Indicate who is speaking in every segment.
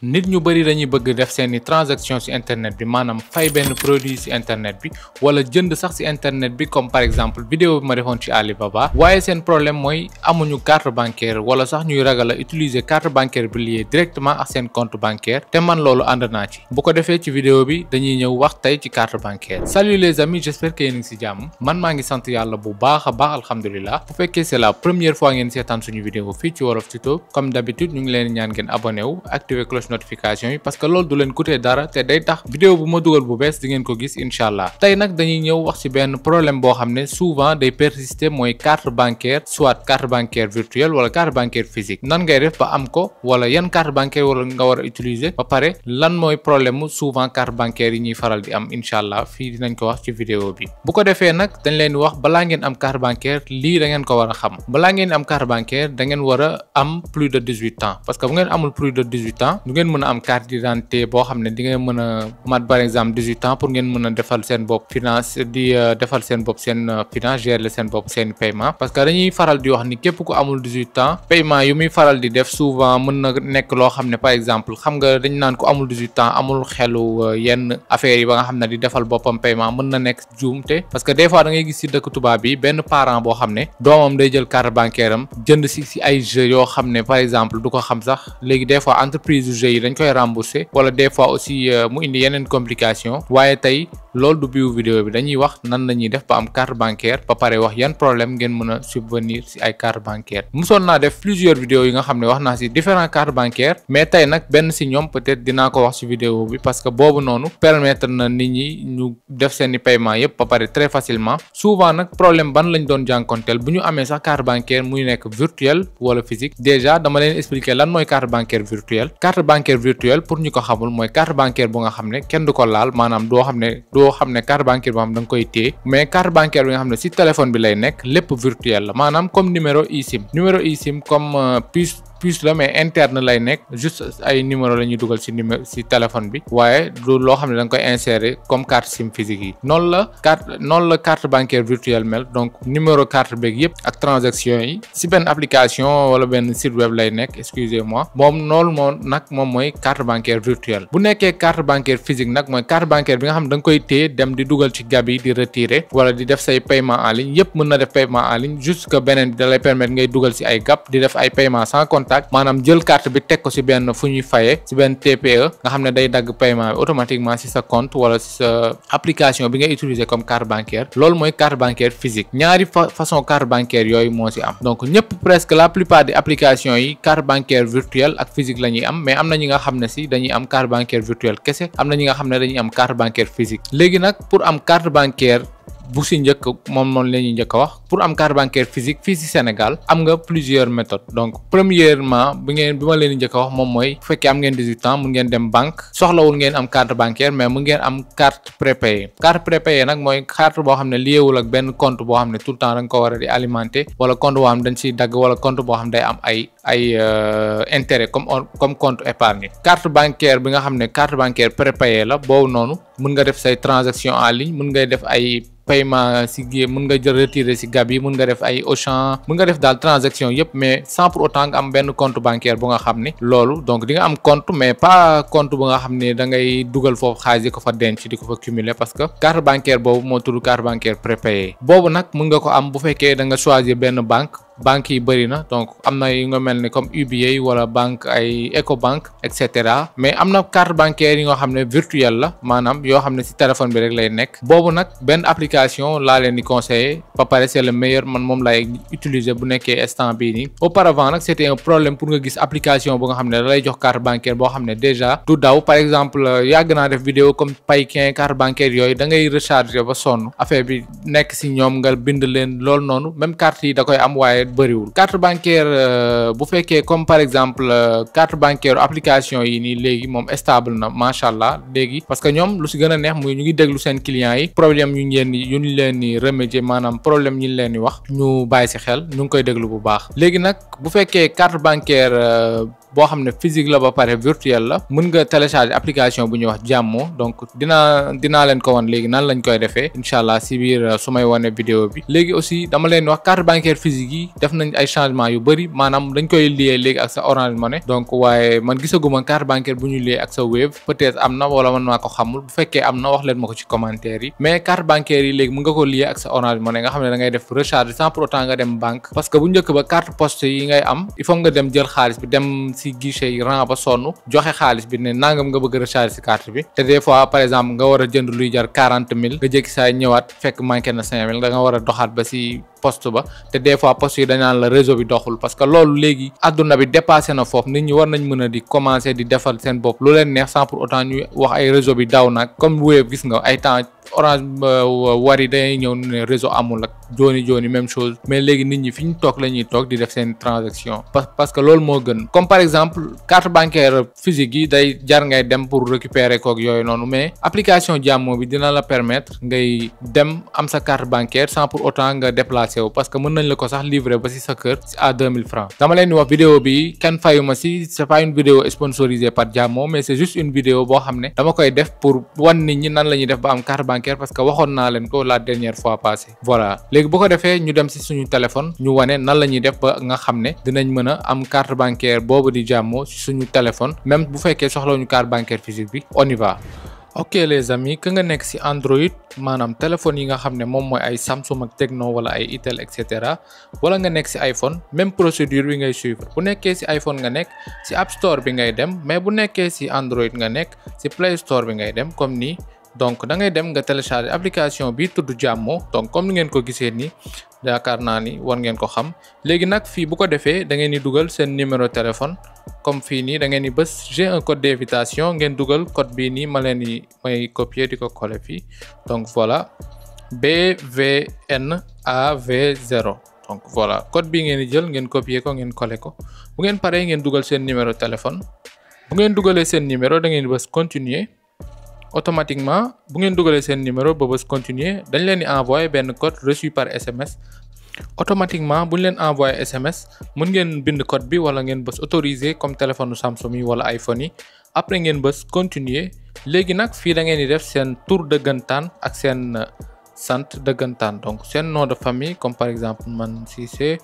Speaker 1: nit ñu bari dañuy bëgg def seeni transaction ci internet bi maanaam fay benn produit ci internet bi wala jënd sax ci internet bi comme par exemple vidéo bi ma defoon ci Alibaba waaye seen problème mooy amuñu carte bancaire wala sax ñuy ragal a utiliser carte bancaire bi lié directement ak seen compte bancaire te man loolu ànd naa ci bu ko defee ci vidéo bi dañuy ñëw wax tey ci carte bancaire. Salut les amis, j'espère que yéen a ngi ci jàmm man maa ngi sant yàlla bu baax a baax alhamdulilah. Bu fekkee c'est la première fois ngeen seetaan suñu vidéo fii ci Wolof Tuto comme d'habitude ñu ngi leen ñaan ngeen abonné wu activer cloche notification yi parce que loolu du leen coûter dara te day tax vidéo bu ma dugal bu bees di ngeen ko gis incha allah. Tey nag dañuy ñëw wax ci benn problème boo xam ne souvent day persister mooy carte bancaire soit carte bancaire virtuelle wala carte bancaire physique nan ngay def ba am ko wala yan carte bancaire wala nga war a utiliser ba pare lan mooy problème mu souvent carte bancaire yi ñuy faral di am incha allah fii dinañ ko wax ci vidéo bi. Bu ko defee nag dañ leen wax balaa ngeen am carte bancaire lii da ngeen ko war a xam balaa ngeen am carte bancaire da ngeen war a am plus de 18 ans parce que bu ngeen amul plus de 18 ans du ngeen mën a am carte d'identité boo xam ne di ngeen mën a mat par exemple 18 ans pour ngeen mën a defal seen bopp finance di defal seen bopp seen finance gérer seen bopp seen paiement parce que dañuy faral di wax ni képp ku amul 18 ans paiement yu muy faral di def souvent mën na nekk loo xam ne par exemple xam nga dañ naan ku amul 18 ans amul xelu yenn affaires yi ba nga xam ne di defal boppam paiement mën na nekk juumte parce que des fois da ngay gis ci dëkk tubaab bi benn parent boo xam ne doomam day jël carte bancaire am jënd ci ay jeux yoo xam ne par exemple du ko xam sax léegi des fois entreprise du jeu yi dañ koy rembourser wala des fois aussi mu indi yeneen complication waaye tey loolu du biu vidéo bi dañuy wax nan la ñuy def ba am carte bancaire ba pare wax yan problème ngeen mën a subvenir ci ay carte bancaire musoon naa def plusieurs vidéos yi nga xam ne wax naa ci différents cartes bancaires mais tey nag benn ci ñoom peut-être dinaa ko wax ci vidéo bi parce que boobu noonu permettre na nit ñi ñu def seeni paiement yépp ba pare très facilement souvent nag problème ban lañ doon jànkonteel bu ñu amee sax carte bancaire muy nekk virtuelle wala physique déjà dama leen expliquer lan mooy carte bancaire virtuelle. Carte bancaire virtuelle pour ñu ko xamul mooy carte bancaire bu nga xam ne kenn du ko laal maanaam doo xam ne carte bancaire boo xam da nga koy téye mais carte bancaire bi nga xam ne ci téléphone bi lay nekk lépp virtuel la maanaam comme numéro eSIM comme puce la mais interne lay nekk juste ay numéro la ñuy dugal ci téléphone bi waaye du loo xam ne da nga koy insérer comme carte SIM physique yi noonu la carte bancaire virtuelle mel donc numéro carte beeg yépp ak transaction yi ci benn application wala benn site web lay nekk excusez-moi moom mooy carte bancaire virtuelle. Bu nekkee carte bancaire physique nag mooy carte bancaire bi nga xam ne da nga koy téye dem di dugal ci gab yi di retirer wala di def say paiement en ligne yépp mën na def paiement en ligne juste que beneen bi da lay permettre ngay dugal ci ay gab di def ay paiement sans contact maanaam jël carte bi teg ko ci benn fu ñuy fayee ci benn TPE nga xam ne day dagg paiement bi automatiquement ci sa compte wala ci sa application bi ngay utiliser comme carte bancaire loolu mooy carte bancaire physique ñaari façon carte bancaire yooyu moo ci am donc ñëpp presque la plupart des applications yi carte bancaire virtuelle ak physique la ñuy am mais am na ñi nga xam ne ci dañuy am carte bancaire virtuelle kese am na ñi nga xam ne dañuy am carte bancaire physique léegi nag pour am carte bancaire bu ci njëkk moom noonu la ñuy njëkk a wax pour am carte bancaire physique fii ci Sénégal am nga plusieurs méthodes donc premièrement bi ma leen di njëkk a wax moom mooy bu fekkee am ngeen 18 ans mun ngeen dem banque soxlawul ngeen am carte bancaire mais mun ngeen am carte prépayée nag mooy carte boo xam ne liéwul ak benn compte boo xam ne tout le temps da nga ko war a di alimenter wala compte boo xam ne dañ ciy dagg wala compte boo xam ne day am ay intérêt comme compte épargne carte bancaire bi nga xam ne carte bancaire prépayée la boobu noonu mun nga def say transaction en ligne mun ngay def ay paiement ci mën nga jël retirer ci gab yi mën nga def ay Auchan mën nga def daal transaction yépp mais sans pour autant nga am benn compte bancaire bu nga xam ne loolu donc di nga am compte mais pas compte bu nga xam ne da ngay dugal foofu xaalis di ko fa denc di ko fa cumuler parce que carte bancaire boobu moo tudd carte bancaire prépayée boobu nag mën nga ko am bu fekkee da nga choisir benn banque yi bëri na donc am na yu nga mel ne comme UBA wala banque ay Ecobank et cetera mais am na carte bancaire yi nga xam ne virtuelle la maanaam yoo xam ne ci téléphone bi rek lay nekk boobu nag benn application laa leen di conseiller ba pare c'est le meilleur man moom laay utiliser bu nekkee instant bii nii auparavant nag c'était un problème pour nga gis application bu nga xam ne da lay jox carte bancaire boo xam ne déjà du daw par exemple yàgg naa def vidéo comme Paykin carte bancaire yooyu da ngay recharger ba sonn affaire bi nekk ci ñoom nga bind leen loolu noonu même carte yi da koy am waaye bëriwul carte bancaire bu fekkee comme par exemple carte bancaire application yi nii léegi moom stable na macha allah léegi parce que ñoom lu ci gën a neex muy ñu ngi déglu seen clients yi problème yu ñu leen di remédier maanaam problème ñu leen di wax ñu bàyyi ci xel ñu ngi koy déglu bu baax léegi nag bu fekkee carte bancaire boo xam ne physique la ba pare virtuel la mën nga télécharger application bu ñuy wax Jammo donc dinaa leen ko wan léegi nan lañ koy defee incha allah si biir su may wane vidéo bi. léegi aussi dama leen wax carte bancaire physique yi def nañ ay changement yu bëri maanaam dañ koy lié léegi ak sa Orange Money donc waaye man gisaguma carte bancaire bu ñu lié ak sa Wave peut-être am na wala man maa ko xamul bu fekkee am na wax leen ma ko ci commentaire yi mais carte bancaire yi léegi mën nga ko lié ak sa Orange Money nga xam ne da ngay def recharge sans pour autant nga dem banque parce que bu njëkk ba carte poste yi ngay am il faut nga dem jël xaalis bi dem si guichet yi rang ba sonn joxe xaalis bi ne nangam nga bëgg recharge si carte bi te des fois par exemple nga war a jënd luy jar 40 000 nga jékki saa ñëwaat fekk manqué na 5 000 da nga war a doxaat ba si poste ba te des fois poste yi dañaan la réseau bi doxul parce que loolu léegi adduna bi dépassé na foofu nit ñi war nañ mën a di commencer di defal seen bopp lu leen neex sans pour autant ñuy wax ay réseau bi daw nag comme Wave gis nga ay temps Orange Wari dañuy ñëw ne réseau amul ak jooni même chose mais léegi nit ñi fi ñu toog la ñuy toog di def seen transaction parce que loolu moo gën comme par exemple carte bancaire physique yi day jar ngay dem pour récupérer kook yooyu noonu mais application Jammo bi dina la permettre ngay dem am sa carte bancaire sans pour autant nga déplacer parce que mën nañ la ko sax livrer ba si sa kër à 2000 francs dama leen di wax vidéo bi kenn fayuma si c'est pas une vidéo sponsorisée par Jammo mais c'est juste une vidéo boo xam ne dama koy def pour wan nit ñi nan la ñuy def ba am carte bancaire parce que waxoon naa leen ko la dernière fois passée voilà léegi bu ko defee ñu dem si suñu téléphone ñu wane nan la ñuy def ba nga xam ne dinañ mën a am carte bancaire boobu di Jammo si suñu téléphone même bu fekkee soxlawuñu carte bancaire physique bi on y va. ok les amis que nga nekk ci Android maanaam téléphone yi nga xam ne moom mooy ay Samsung ak Tecno wala ay Itel et cetera wala nga nekk ci iPhone même procédure bi ngay suivre bu nekkee ci iPhone nga nekk ci App Store bi ngay dem mais bu nekkee ci Android nga nekk ci Play Store bi ngay dem comme nii donc da ngay dem nga télécharger application bi tudd Jammo donc comme ni ngeen ko gisee nii yaakaar naa ni war ngeen ko xam léegi nag fii bu ko defee da ngeen di dugal seen numéro téléphone comme fii nii da ngeen di bës j'ai un code d'invitation ngeen dugal code bii nii ma leen di may copier di ko coller fii donc voilà BVNAV0 donc voilà code bii ngeen di jël ngeen copier ko ngeen coller ko bu ngeen paree ngeen dugal seen numéro téléphone bu ngeen dugalee seen numéro da ngeen di bës continuer automatiquement bu ngeen dugalee seen numéro ba bës continuer dañ leen di envoyer benn code reçu par SMS automatiquement bu ñu leen envoyer SMS mën ngeen bind code bi wala ngeen bës autoriser comme téléphone Samsung yi wala iPhone yi après ngeen bës continuer léegi nag fii da ngeen di def seen tur dëggantaan ak seen sant dëggantaan donc seen nom de famille comme par exemple man Cissé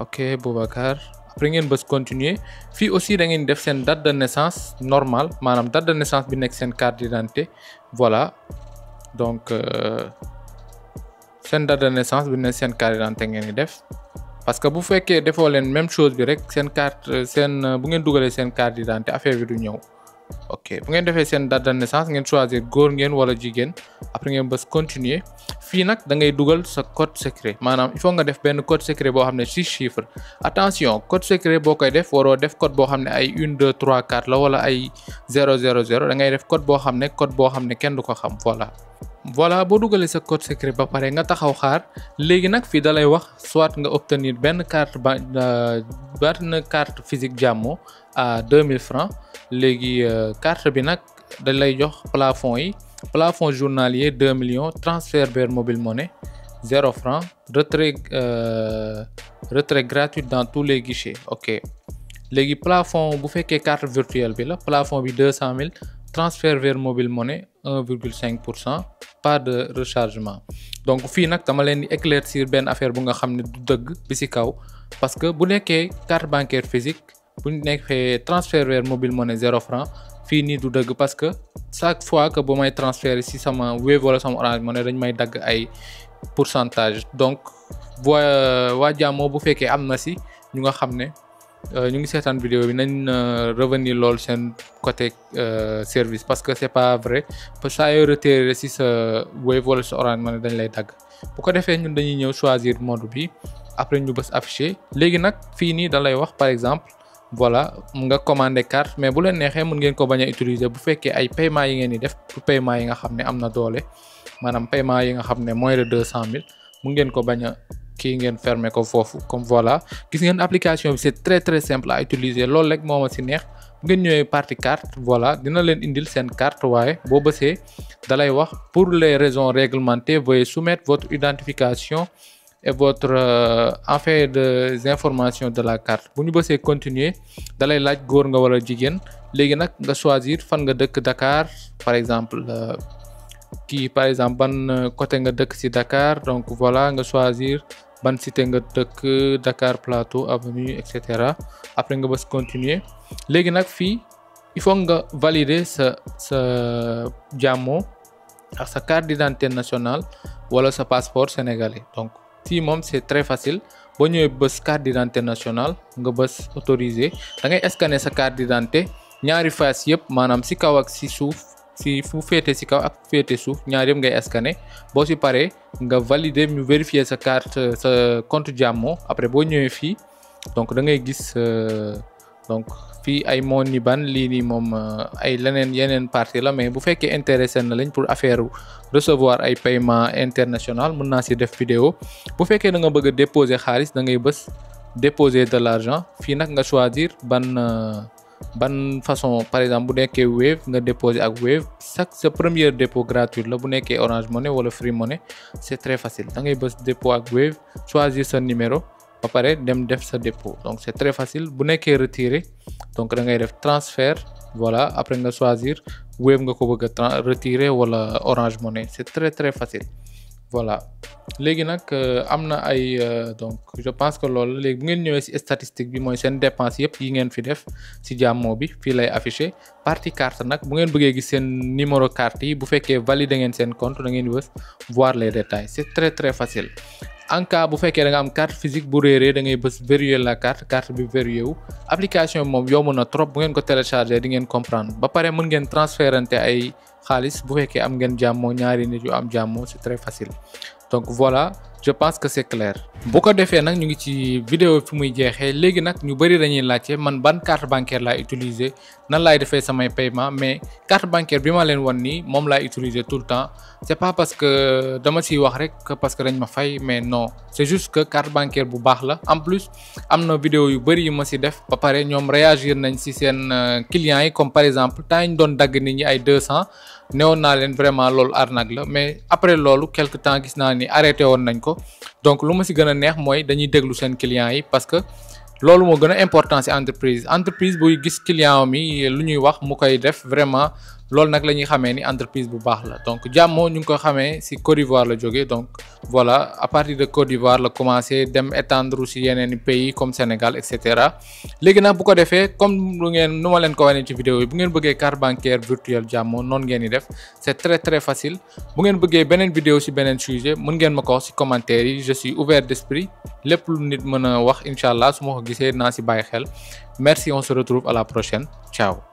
Speaker 1: ok Boubacar après ngeen bës continuer fii aussi da ngeen def seen date de naissance normale maanaam date de naissance bi nekk seen carte d'identité voilà donc seen date de naissance bi nekk seen carte d'identité ngeen di def parce que bu fekkee defoo leen même chose bi rek seen carte bu ngeen dugalee seen carte d'identité affaire bi du ñëw ok bu ngeen defee seen date de naissance ngeen choisir góor ngeen wala jigéen après ngeen bës continuer fii nag da ngay dugal sa code secret maanaam il faut nga def benn code secret boo xam ne 6 chiffres attention code secret boo koy def waroo def code boo xam ne ay 1 2 3 4 la wala ay 0 0 0 da ngay def code boo xam ne kenn du ko xam voilà boo dugalee sa code secret ba pare nga taxaw xaar léegi nag fii da lay wax soit nga obtenir benn carte physique Jammo à 2000 francs léegi carte bi nag da lay jox plafond journalier 2 millions transfert vers mobile money 0 francs retrait gratuit dans tous les guichets ok léegi plafond bu fekkee carte virtuelle bi la plafond bi 200 000 transfert vers mobile money 1,5% pas de rechargement donc fii nag dama leen di éclaircir benn affaire bu nga xam ne du dëgg bi ci kaw parce que bu nekkee carte bancaire physique bu nekkee transfert vers mobile money 0 francs fii nii du dëgg parce que chaque fois que bu may transférer ci sama Wave wala sama Orange Money dañ may dagg ay pourcentage donc waa Jammo bu fekkee am na ci ñu nga xam ne ñu ngi seetaan vidéo bi nañ revenir lool seen côté service parce que c'est pas vrai parce que saa yoo retiré ci sa Wave wala sa Orange Money dañ lay dagg bu ko defee ñun dañuy ñëw choisir mode bi après ñu bës afficher léegi nag fii nii da lay wax par exemple voilà nga commander carte mais bu leen neexee mën ngeen ko bañ a utiliser bu fekkee ay paiement yi ngeen di def pour paiement yi nga xam ne am na doole maanaam paiement yi nga xam ne moins de 200 000 mën ngeen ko bañ a kii ngeen fermer ko foofu comme voilà gis ngeen application bi c'est très simple à utiliser loolu rek moo ma ci neex bu ngeen ñëwee partie carte voilà dina leen indil seen carte waaye boo bësee dalay wax pour les raisons réglementées veuillez soumettre votre identification et votre en fait des informations de la carte bu ñu bësee continuer dalay laaj góor nga wala jigéen léegi nag nga choisir fan nga dëkk Dakar par exemple par exemple ban côté nga dëkk ci Dakar donc voilà nga choisir ban cité nga dëkk Dakar Plateau avenue etc. après nga bës continuer léegi nag fii il faut nga valider sa Jammo ak sa carte d'identité nationale wala sa passeport sénégalais donc fii moom c'est très facile boo ñëwee bës carte d'identité nationale nga bës autoriser da ngay scanner sa carte d'identité ñaari face yëpp maanaam ci kaw ak ci suuf ci fu féete ci kaw ak féete suuf ñaar yëpp ngay scanner boo ci paree nga valider ñu vérifier sa carte sa compte Jammo après boo ñëwee fii donc da ngay gis donc fii ay Moniban lii nii moom ay yeneen partie la mais bu fekkee intéressé na lañ pour affaire recevoir ay paiement international mën naa ci def vidéo bu fekkee da nga bëgg a déposer xaalis da ngay bës déposer de l'argent fii nag nga choisir ban façon par exemple bu nekkee Wave nga déposer ak Wave sa premier dépôt gratuit la bu nekkee Orange Money wala Free Money c'est très facile da ngay bës dépôt ak Wave choisir sa numéro ba pare dem def sa dépôt donc c'est très facile bu nekkee retirer donc da ngay def transfert voilà après nga choisir Wave nga ko bëgg a retirer wala Orange Money c'est très très facile voilà léegi nag am na ay donc je pense que loolu léegi bu ngeen ñëwee ci statistique bi mooy seen dépense yëpp yi ngeen fi def ci Jammo bi fii lay afficher partie carte nag bu ngeen bëggee gis seen numéro carte yi bu fekkee valider ngeen seen compte da ngeen bës voir les détails c'est très très facile en cas bu fekkee da nga am carte physique bu réeree da ngay bës verrouiller la carte bi verrouillé wu application bi moom yomb na trop bu ngeen ko télécharger di ngeen comprendre ba pare mën ngeen transférante ay xaalis bu fekkee am ngeen Jammo ñaari nit yu am Jammo c'est très facile donc voilà je pense que c'est clair bu ko defee nag ñu ngi ci vidéo fi muy jeexee léegi nag ñu bari dañuy laajte man ban carte bancaire laay utiliser nan laay defee samay paiement mais carte bancaire bi ma leen wan nii moom laay utiliser tout le temps c'est pas parce que dama ciy wax rek parce que dañ ma fay mais non c'est juste que carte bancaire bu baax la en plus am na vidéo yu bari yu ma ci def ba pare ñoom réagir nañ ci seen clients yi comme par exemple temps ñu doon dagg nit ñi ay 200 newoon naa leen vraiment loolu arnaque la mais après loolu quelque temps gis naa ni arrêté woon nañ ko donc lu ma ci gën a neex mooy dañuy déglu seen clients yi parce que loolu moo gën a important ci entreprise buy gis client mi lu ñuy wax mu koy def vraiment loolu nag la ñuy xamee ni entreprise bu baax la donc Jammo ñu ngi ko xamee ci Côte d'Ivoire la jógee donc voilà à partir de Côte d'Ivoire la commencé dem étendre ci yeneen pays comme Sénégal et cetera léegi nag bu ko defee comme nu ma leen ko wanee ci vidéo yi bu ngeen bëggee carte bancaire virtuelle Jammo noonu ngeen di def c'est très très facile bu ngeen bëggee beneen vidéo ci beneen sujet mën ngeen ma ko wax ci commentaire yi je suis ouvert d'esprit lépp lu nit mën a wax incha allah su ma ko gisee naa ci bàyyi xel merci on se retrouve à la prochaine ciao